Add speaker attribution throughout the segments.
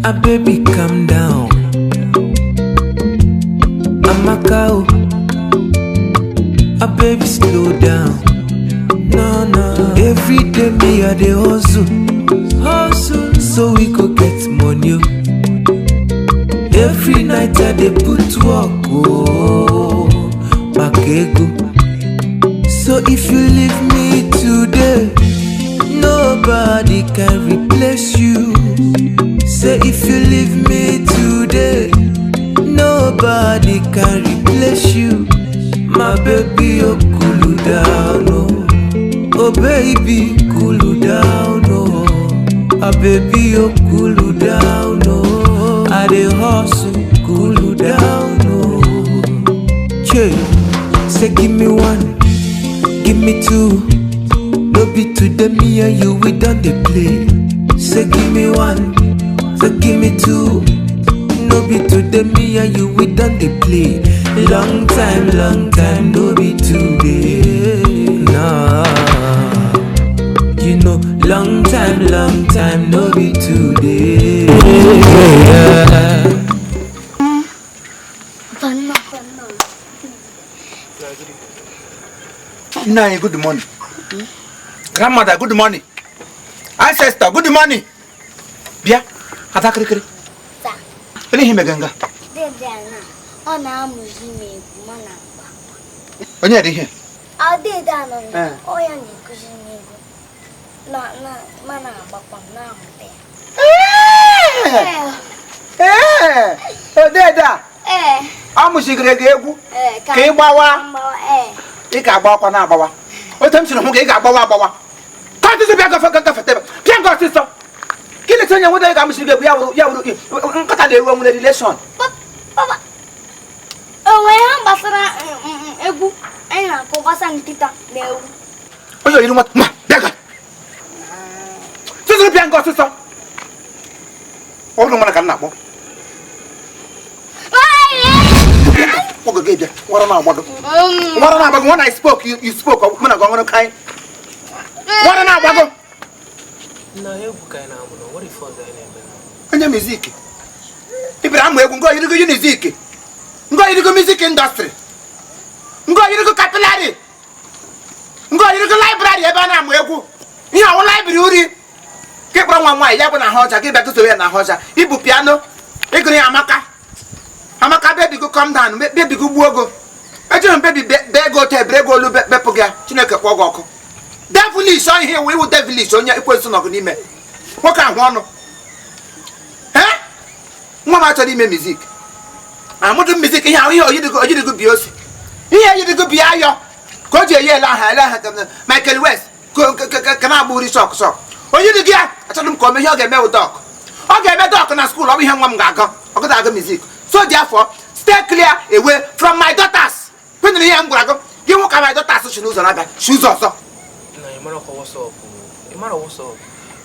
Speaker 1: Ah, baby, calm down. Amaka, oh. Ah, baby, slow down. No, no. Every day me I dey hustle, hustle, so we go get money, oh. Every night I dey put work, oh, maka ego. So if you leave me today, nobody can replace you. Say if you leave me today, nobody can replace you. My baby, oh, cool down, oh. Oh baby, cool down, oh. Ah baby, oh, cool down, oh. I dey hustle, cool down, oh. Che, say give me one, give me two. No be today, me and you, we done dey play. Say give me one, say give me two. No be today, me and you, we done dey play. Long time, no be today. Nah. You know, long time, no be today. Yeah.
Speaker 2: Papa.
Speaker 3: Nna anyị, good morning. Grandmother, good morning. Ancestor, good morning. Bịa, Ada kịrịkịrị.
Speaker 2: Taa.
Speaker 3: Ele ihe mege nga?
Speaker 2: Dede a na ọ na-amụzi m egwu ma na-agba.
Speaker 3: Onye dị ihe?
Speaker 2: A dede a nọ
Speaker 3: Eh.
Speaker 2: ọ ya na-ekuzi m egwu na na ma na-agbakwa m na-amụta ya.
Speaker 3: Ee, odede a
Speaker 2: Ee.
Speaker 3: ọ mụchigiri gị egwu
Speaker 2: Ee,
Speaker 3: ka ị gbawa.
Speaker 2: Mgbawa, ee.
Speaker 3: Ị ga-agba ọkwa na-agbawa. Otu m siri hụ gị, ị ga-agbawa agbawa. Ka ọtụtụ bịa gafe gafete ebe. Bịa nga ọsịsọ. Gị leta onye nwede ga-amụchiri gị egwu, ya wụrụ nkata na-eru onwere relation.
Speaker 2: Papa, o nwere ihe gbasara egwu anyị na-akụ gbasa nkịta na ewu?
Speaker 3: Onye oyiri nwata ma bịa ga. Tụtụrụ bịa nga ọsịsọ. Ọ bụrụ nwere ka m na-akpọ. Oge gị bịa, nwara na-agbago. Nwara na-agbago, when I spoke, you spoke, mụ na gị ọṅụrụ ka anyị. Nwara na-agbago.
Speaker 1: Na egwu ka anyị na-amụ na nwere ife ọzọ anyị na-eme.
Speaker 3: Onye music. Ị bịara amụ egwu, ngo yirigo unizik. Ngo yirigo music industry. Ngo yirigo capillary. Ngo yirigo library ebe a na-amụ egwu. Ihe ọwụ library uri. Ka ị kpọrọ nwa nwaanyị ya bụ na ahụ ọcha, gị bịa gụsowe ya na ahụ ọcha. Ibu piano, ịgụrụ ya Amaka. Amaka baby go calm down, baby go gbuo go. Ejiri m baby bee go otu ebere ego olu bepụ gị ya, Chineke kpọọ gị ọkụ. Devilish ọ ihe iwu iwu devilish onye ekwensu nọgụ n'ime. Nwoke ahụ ọnụ. Eh? Nwa m achọrọ ime music. Amụdụ music ihe ahụ ihe oyirigo oyirigo bịa ose. Ihe oyirigo bịa ayọ. Ka o ji eyi ele aha ele aha ka Michael West ka na-agba uri shock shock. Oyirigo ya achọrọ m ka o mee ihe ọ ga-eme wụ doc. Ọ ga-eme doc na school, ọ bụ ihe nwa m ga-agụ. Ọ gaghị agụ music. So therefore, stay clear away from my daughters. Kwenụrụ ihe m gwara gị. Gị hụ ka my daughters si n'ụzọ na-abịa, si ụzọ ọzọ.
Speaker 1: Na ị mara kwa WhatsApp, ị mara WhatsApp.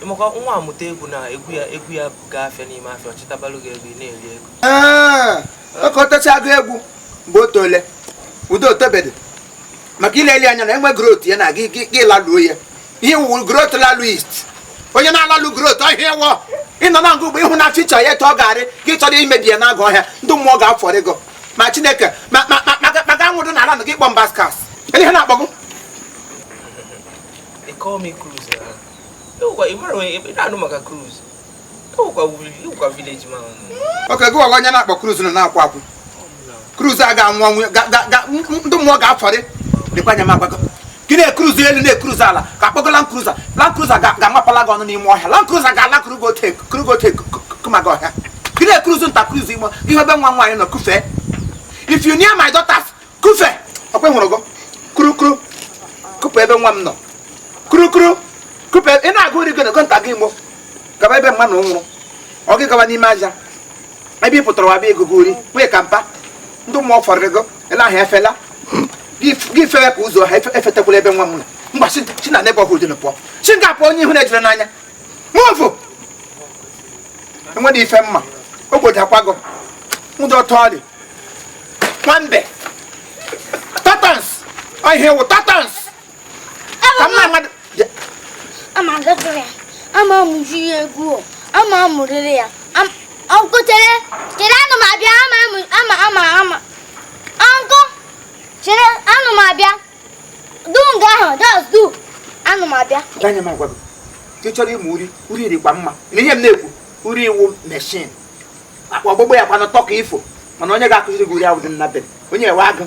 Speaker 1: Ị makwa nwa amụta egwu na egwu ya gaa afịa n'ime afịa, ọchịtabalụ gị ego, ị na-eri ego.
Speaker 3: Ee, oke otocha agụ egwu mgbe o tole udo otobedo maka ileli anya na enwe growth ya na gị gị laluo ya ihe wụ growth laluist onye na-alalụ growth ọhịa wọ ịnọ na ngụ ugbo ịhụ na future ya etu ọ ga-arị gị chọrọ imebi ya na-agụ ọhịa ndị mmụọ ga-afọrị gị ma Chineke maka anwụrụ na ala na gị kpọ mbaskas ele ihe na-akpọ gị.
Speaker 1: They call me Cruise na. Ewukwa ị mara onye ị na-anụ maka Cruise. Ewukwa village man.
Speaker 3: Oke gị nwa onye na-akpọ Cruise nọ na-akwụ akwụ Cruise a ga-anwụ ọnwụ ndị mmụọ ga-afọrị dịkwa anya m agwago gị na-ecruise elu na-ecruise ala ka akpọgo Land Cruiser. Land Cruiser ga-amapala gị ọnụ n'ime ọhịa. Land Cruiser ga-ala kurugote kurugote kụma gị ọhịa. Gị na-ecruise nta cruise ime gị ebe nwa nwaanyị nọ kufee. If you near my daughters, kufe ọkwa hụrụ gị kurukuru kụpụ ebe nwa m nọ kurukuru kụpụ ị na-agụ uri gị na nta gị imo gaba ebe mmadụ nwụrụ ọ gị gaba n'ime aja ebe ị pụtara wabịa ego gị uri nwee ka mpa ndị mmụọ fọrọ gị ele ahụ efela gị fewe ka ụzọ ha efetekwala ebe nwa m nọ mgba si na neighborhood nụ pụọ si nga pụọ onye ihu na-ejere n'anya move enwere ife mma ogbodo ndị ọtọ ọrị nwambe tatans ọ ihe wụ tatans ka m na-amadụ.
Speaker 2: Ama agatụrụ ya, ama amụzi ya egwu o, ama amụrịrị ya. Uncle chere chere anụ m abịa ama ama ama ama Uncle chere anụ m abịa du nga ahụ just du anụ m abịa.
Speaker 3: Anya m agwa gị ị chọrọ ịmụ uri uri dịkwa mma na ihe m na-ekwu uri iwu machine akwa ọgbụgbọ ya kwanụ tọka ifo mana onye ga-akụziri gị uri ahụ dị nna be onye ewe agụ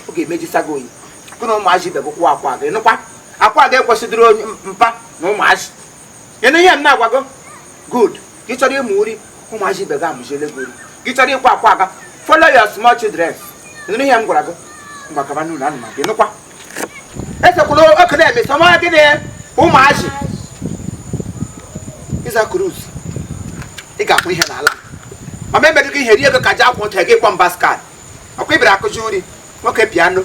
Speaker 3: ọ ga-emejisa gị oyi gụ na ụmụazị ibe gị kwụọ akwa gị nụkwa akwa gị ekwesịdịrị onye mpa na ụmụazị ịnụ ihe m na-agwa gị good gị chọrọ ịmụ uri ụmụazị ibe gị amụziele gị uri gị chọrọ ịkwa akwa aga follow your small children ịnụ ihe m gwara gị ngwa gaba n'ụlọ anụ ma gị nụkwa esekwula oke na-emesa ọma gị na ụmụazị ịza kruz ị ga-akwụ ihe n'ala mama emerụ gị ihe rie ego ka ji akwụ ntị gị kpọ mbaskal ọkwa ịbịara akụzi uri nwoke piano.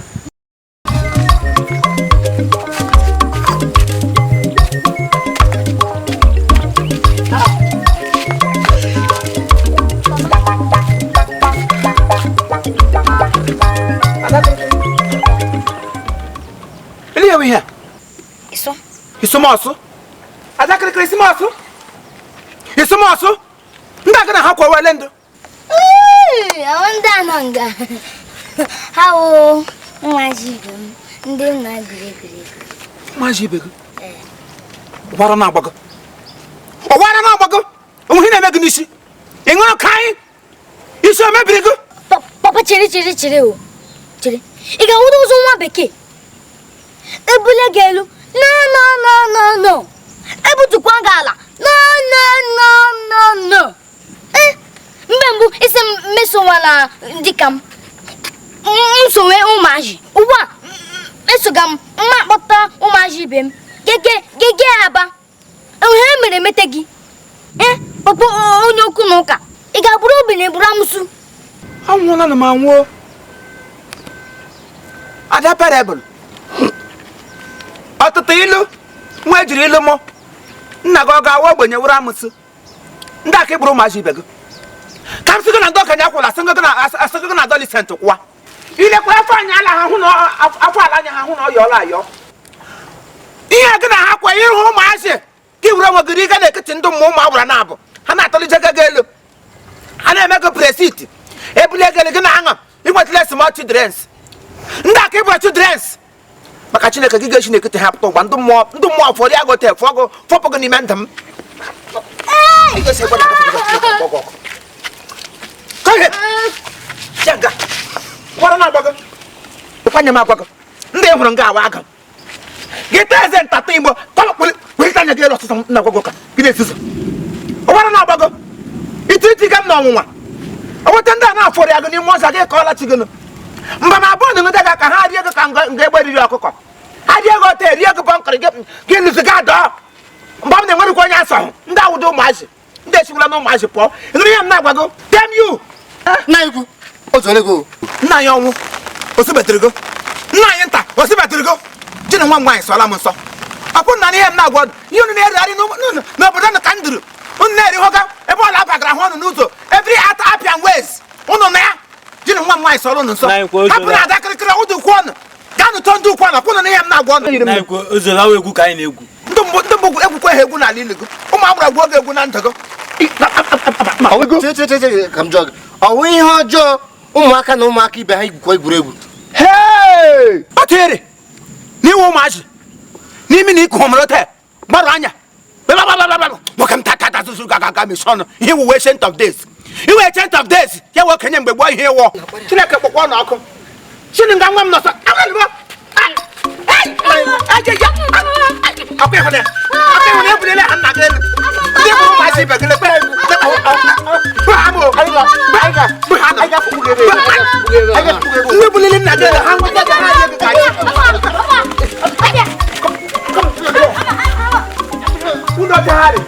Speaker 3: Ele ihe
Speaker 2: Iso.
Speaker 3: Isomọsụ ada kịrịkịrị isomọsụ isomọsụ ndị aga na ha kwa wele ndụ
Speaker 2: ndị a nọ nga ha wụ ụmụazị ibe m ndị m na-egwuri egwuregwu.
Speaker 3: Ụmụazị ibe gị ọwara na-agbago ọwara na-agbago onwe ihe na-eme gị n'isi ị ṅụrụ ka anyị isi o mebiri gị.
Speaker 2: Papa chere chere chere o chere ị ga-awụrụ ụzọ nwa bekee ebule gị elu no no no no no ebutukwa gị ala no no no no no mgbe mbụ isi m mesowala dịka m nsowe ụmụazị ugbu a esoga m mma akpọta ụmụazị ibe m gege gege aba enwe mere emete gị papa onye okwu na ụka ị ga-abụrụ obi na eburu amụsụ.
Speaker 3: Anwụọla na m anwụọ ada parable ọtụtụ ilu nwa ejiri ilu mụ nna gị ọ ga-awa ogbenye wụrụ amụsụ ndị aka ịbụrụ ụmụazị ibe gị ka m sị gị na ndị okenye akwụla asị gị na adolescent kwụwa ilekwa afọ anya ala ha hụ na afọ ala anya ha hụ na ọ yọọla ayọ ihe gị na ha kwa ịhụ ụmụazị ka iwere onwe gị riga n'etiti ndị mmụọ ụmụ agbara na-abụ ha na-atọlije gị elu ha na-eme gị presit ebule gị elu gị na-aṅụ inwetala small childrens ndị aka ịbụrụ childrens maka Chineke gị ga-esi n'ekete ha pụta ụgba ndị mmụọ fọrọ ya gote fọgụ fọpụ gị n'ime ndụ m. Ndị hụrụ nga awa agụ gị taa eze ntata igbo kpọlite anya gị elu ọsụsọ na agwago ka gị na-esusu ụwara na-agbago iti iti ga m na ọnwụnwa oweta ndị a na-afọrọ ya gị n'ime ọzọ gị ka ọlachi gị nụ mba ma abụọ na-enweta gị ka ha rie gị ka nga egbe riri ọkụkọ ha rie gị ote rie gị bọnkịrị gị lụzi gị adọọ mgbe m na-enwerikwa onye asọ ndị awụdo ụmụazị ndị esikwula na ụmụazị pụọ ịnụrụ ihe m na-agwago damn you.
Speaker 4: Nna ikwu otu
Speaker 3: nna anyị ọnwụ osibetere go nna anyị nta osibetere go ji na nwa m nwaanyị sọla m nsọ ọkwụ nna ihe m na-agwa ihe unu na-erigharị n'obodo nụ ka m duru unu na-erihụga ebe ọla abagara hụ ọnụ n'ụzọ every at Appian ways unu na ya ji na nwa m nwaanyị sọrọ unu nsọ hapụ na ada kịrịkịrị ụdị ukwu ọnụ gaanụ tọọ ndị ukwu ọnụ kwụnụ na ihe m na-agwa ọnụ. Ndị mbụ egwukwa ha egwu n'ala ilu gị ụmụ agbara gwuo gị egwu na ndụ gị.
Speaker 4: Ọ wụ ihe ọjọọ ụmụaka na ụmụaka ibe ha igwukwa egwuregwu.
Speaker 3: O tinyere n'iwu ụmụazị n'imi na iku homere ote gbarụ anya nwoke m tata zụzụ gaga mesi ọnụ ihe wuwe ancient of days iwe ancient of days ya wee okenye mgbe gboo ihe wụọ Chineke kpọkwa ọnụ ọkụ chini nga nwa m nọsọ ọkụ ịhụna ebulele ha nna gị elu ndị bụ ụmụazị ibe gị lekpe ndị bulele nna gị elu ha nweta gị ha nye gị ka ụlọ jagharị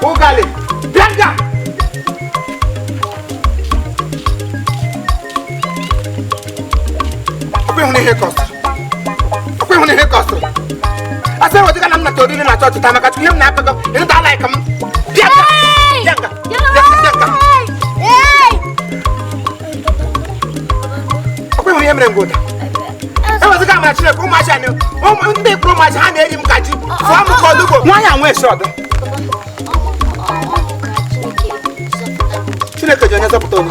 Speaker 3: ụgalị bịa nga ọkwa ịhụna ihe kọsịrị ọkwa ịhụna ihe kọsịrị asị ewezụga na m nata oriri na chọọchị taa maka ihe m na-akọgọ ịnụta alaik m bịa nga bịa nga bịa nga ọkwa ịhụna ihe mere ngụda ewezụga amara Chineke ụmụazị anyị ndị kpụrụ ụmụazị ha na-eri m ka ji fụọ m ka olugbo nwaanyị anwe esi ọdụ. Chineke ji onye zọpụta onye,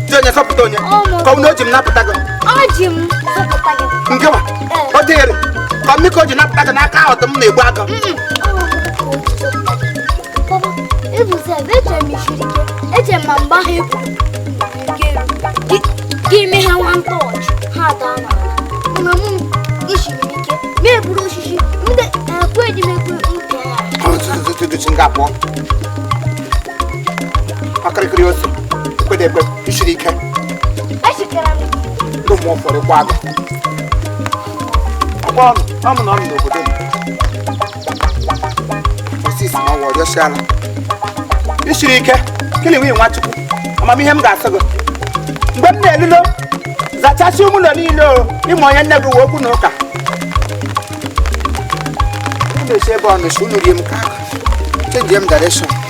Speaker 3: ji onye zọpụta onye, ka ọ bụ na o ji m napụta gị.
Speaker 2: Ọ ji m zọpụta gị.
Speaker 3: Nke wa ọ dịghịrị ka mmikọ o ji napụta gị n'aka ọdụm na-egbu agụ.
Speaker 2: Papa, ebuzi ebe echere m isiri ike, echere m ma mgbe ahụ eburu nke elu gị eme ha one touch, ha daa n'ala. Mana mụ isiri m ike, ma eburu osisi ndị ekwe ji m ekwe mpịa ya.
Speaker 3: Nga pụọ akịrịkịrị ose ekwede ekwe isiri ike.
Speaker 2: Echekara m.
Speaker 3: Ndị mmụọ fọrọ ịkwa agụ ọkwa ọnụ ọmụ na ọnụ n'obodo m osisi ma ọ ọrịọsiala isiri ike kili nwunye Nwachukwu. Amamihe m ga-asị gị mgbe m na-elulo zachasị ụmụ ụlọ niile o ịma onye nne gị wee okwu na ụka unu esi ebe ọ nọsi unu rie m ka agụ chenji m direction.